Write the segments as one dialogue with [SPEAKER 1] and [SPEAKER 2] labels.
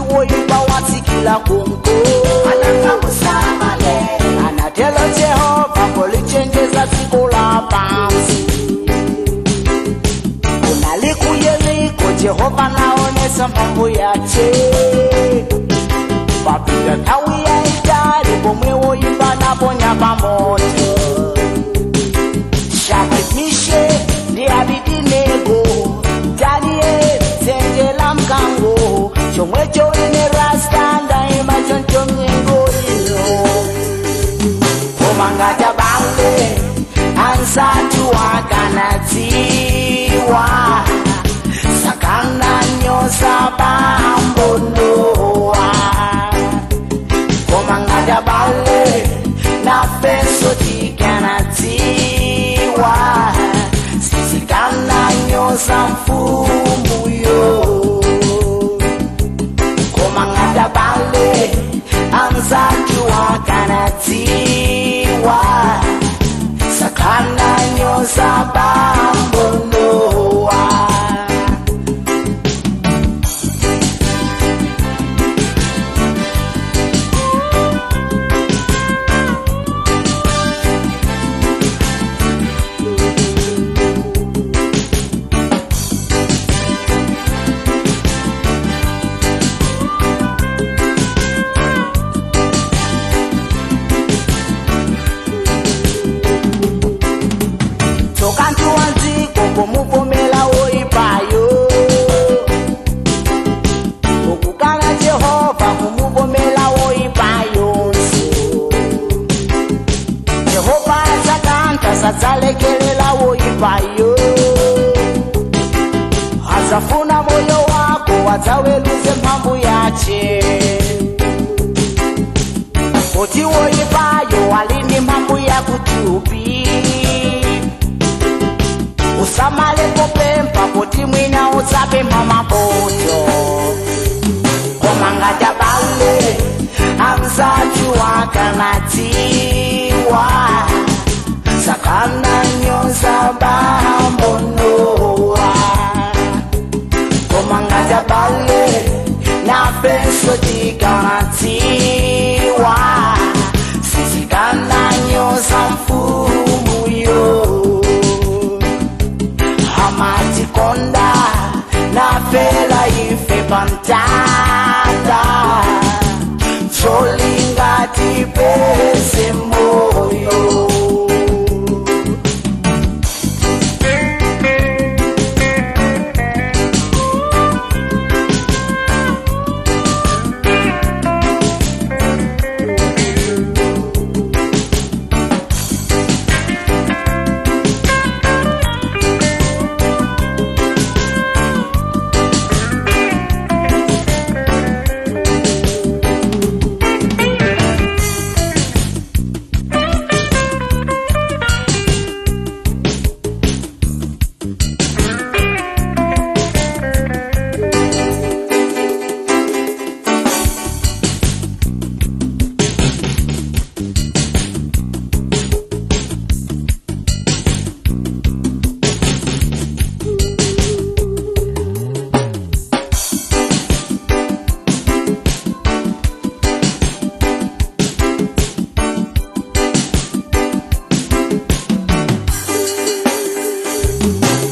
[SPEAKER 1] woipa watsikila kunko.
[SPEAKER 2] Anakamusamale.
[SPEAKER 1] Anatelo Jehova polichenjeza dziko la pansi. Kunalikuyeliko Jehova naonesa mphamvu yace. Papita nthawi yaitali pomwe woimba naponya pamoto. Shadrach, Meshach ndi Abednego, Daniel dzenje la mkango, chomwecho ine rasta ndaima choncho mnyengo ino. Koma ngati abale anzathu akanadziwa, sakananyoza bambo Nowa. Koma ngati abale nafenso tikanadziwa, sitikananyoza mfumuyo. Koma ngati abale anzathu akanadziwa, sakananyoza bambo Nowa. Tsoka nthu wa dziko pomuvomera woipayo, ukukana Jehova kumuvomera woipayonso. Jehova adzakantha sadzalekerera woipayo, adzafuna moyo wako adzaweruze mphamvu yace. Kuti woipayo ali ndi mphamvu yakuthupi, usamale popempha kuti mwina udzapempha mapoto. Koma ngati abale anzathu akanadziwa, sakananyoza bambo Nowa. Koma ngati abale nafenso tikanadziwa, sitikananyoza mfumuyo. Amatikonda nafela ife pamtanda, cholinga tipeze moyo.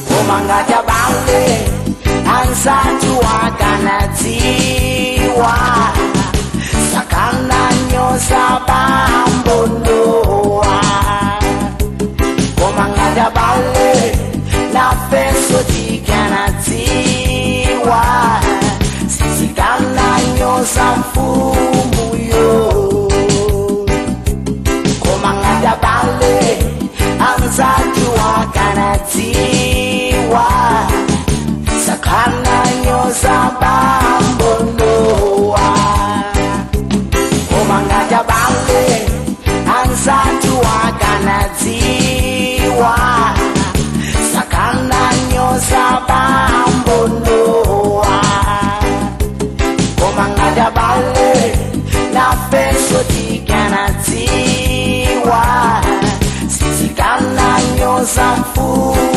[SPEAKER 1] Koma ngati abale anzathu akanadziwa, sakananyoza bambo Nowa. Koma ngati abale nafenso tikanadziwa, sitikananyoza mfumuyo. Koma ngati abale anzathu akanadziwa, sakananyoza bambo Nowa. Koma ngati abale anzathu akanadziwa, sakananyoza bambo Nowa. Koma ngati abale nafenso tikanadziwa, sitikananyoza mfumu.